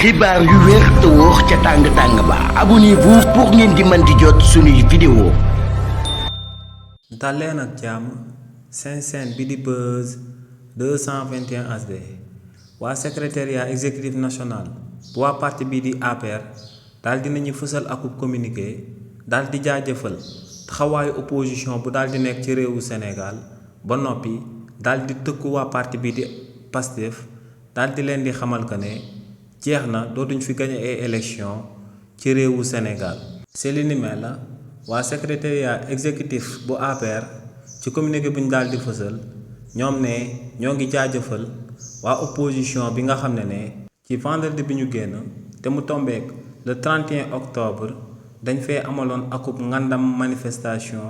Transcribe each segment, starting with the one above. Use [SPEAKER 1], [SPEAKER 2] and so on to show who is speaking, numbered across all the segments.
[SPEAKER 1] xibaar yu wér te wóor ca tàng ba abonnez-vous pour ngeen di mën di jot suñuy vidéo.
[SPEAKER 2] daleen ak jàmm seen chaîne bi di Buzz 221 HD waa secrétariat exécutif national bu waa parti bi di APR daal dinañu fësal akub communiqué daal di jaajëfal taxawaayu opposition bu daal di nekk ci réewu Sénégal ba noppi daal di tëkku waa parti bi di Pastef daal di leen di xamal que ne jeex na dootuñ fi gagné ay élection ci réewu Sénégal. c'est li ni mel la waa secrétariat exécutif bu APR ci communiqué bu ñu daal di fësal ñoom ne ñoo ngi jaajëfal waa opposition bi nga xam ne ci vendredi bi ñu génn te mu tombeek le 31 octobre dañ fee amaloon akub ngandam manifestation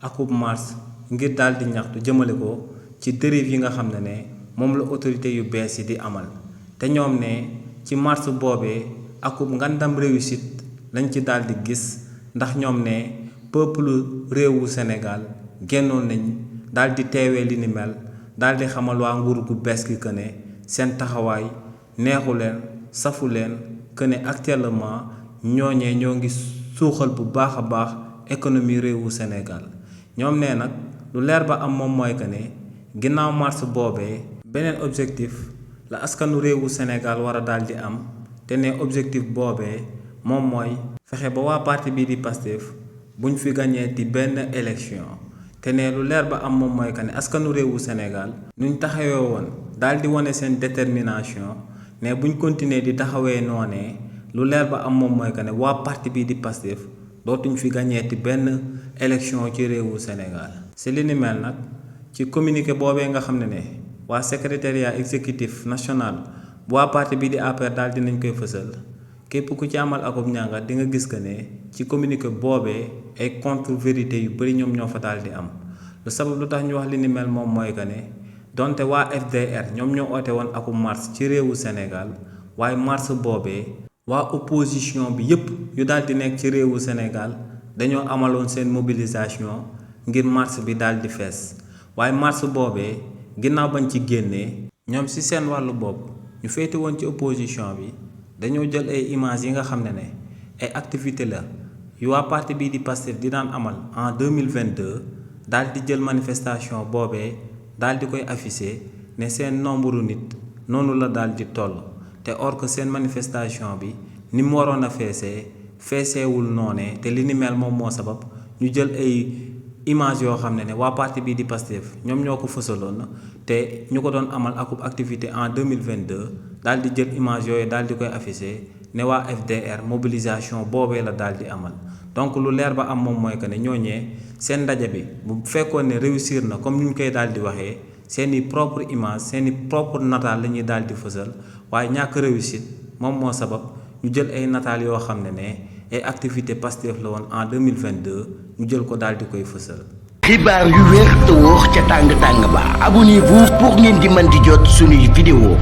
[SPEAKER 2] akub marche ngir daal di ñaxtu jëmale ko ci dérive yi nga xam ne moom la autorité yu bees yi di amal te ñoom ne ci marche boobee akub ngandam réussite lañ ci daal di gis ndax ñoom ne peuple réewu Sénégal génnoon nañ daal di teewee li ni mel daal di xamal waa nguur gu bees gi que ne seen taxawaay neexu leen safu leen que ne actuellement ñooñee ñoo ngi suuxal bu baax a baax économie réewu Sénégal ñoom ne nag lu leer ba am moom mooy que ne ginnaaw marche boobee beneen objectif la askanu réewu Sénégal war a daal di am te ne objectif boobee moom mooy fexe ba waa parti bii di Pastef buñ fi gagné ti benn élection te ne lu leer ba am moom mooy que ne askanu réewu Sénégal nuñ taxawee woon daal di wane seen détermination ne buñ continuer di taxawee noonee lu leer ba am moom mooy que ne waa parti bii di Pastef dootuñ fi gagné ti benn élection ci réewu Sénégal. c'est li ni mel nag ci communiqué boobee nga xam ne waa secrétariat exécutif national bu waa parti bii di APR daal dinañ koy fësal képp ku ci amal akub ñàngat di nga gis que ne ci communiqué boobee ay contre vérité yu bari ñoom ñoo fa daal di am lu sabab lu tax ñu wax li ni mel moom mooy que ne donte waa FDR ñoom ñoo oote woon akub marche ci réewu Sénégal waaye marche boobee waa opposition bi yépp yu daal di nekk ci réewu Sénégal dañoo amaloon seen mobilisation ngir marche bi daal di fees waaye marche boobee ginnaaw bañ ci génnee ñoom ci seen wàllu bopp ñu féete woon ci opposition bi dañoo jël ay images yi nga xam ne ay activité la yu waa parti bii di Pastef di daan amal en 2022 daal di jël manifestation boobee daal di koy afficher ne seen nombre nit noonu la daal di toll te or que seen manifestation bi ni mu waroon a feeseewul noonee te li ni mel moom moo sabab ñu jël ay image yoo xam ne waa parti bii di Pastef ñoom ñoo ko fësaloon te ñu ko doon amal akub activité en 2022 daal di jël image yooyu daal di koy afficher ne waa FDR mobilisation boobee la daal di amal donc lu leer ba am moom mooy que ne ñooñee seen ndaje bi bu fekkoon ne réussir na comme ni ñu koy daal di waxee seeni propre image seeni propre nataal la ñuy daal di fësal waaye ñàkk réussite moom moo sabab ñu jël ay nataal yoo xam ne ay activité Pastef la woon en 2022 ñu jël ko daal di koy fësal.
[SPEAKER 1] xibaar yu wér te wóor ca tàng ba abonnez-vous pour ngeen di mën di jot suñuy vidéo.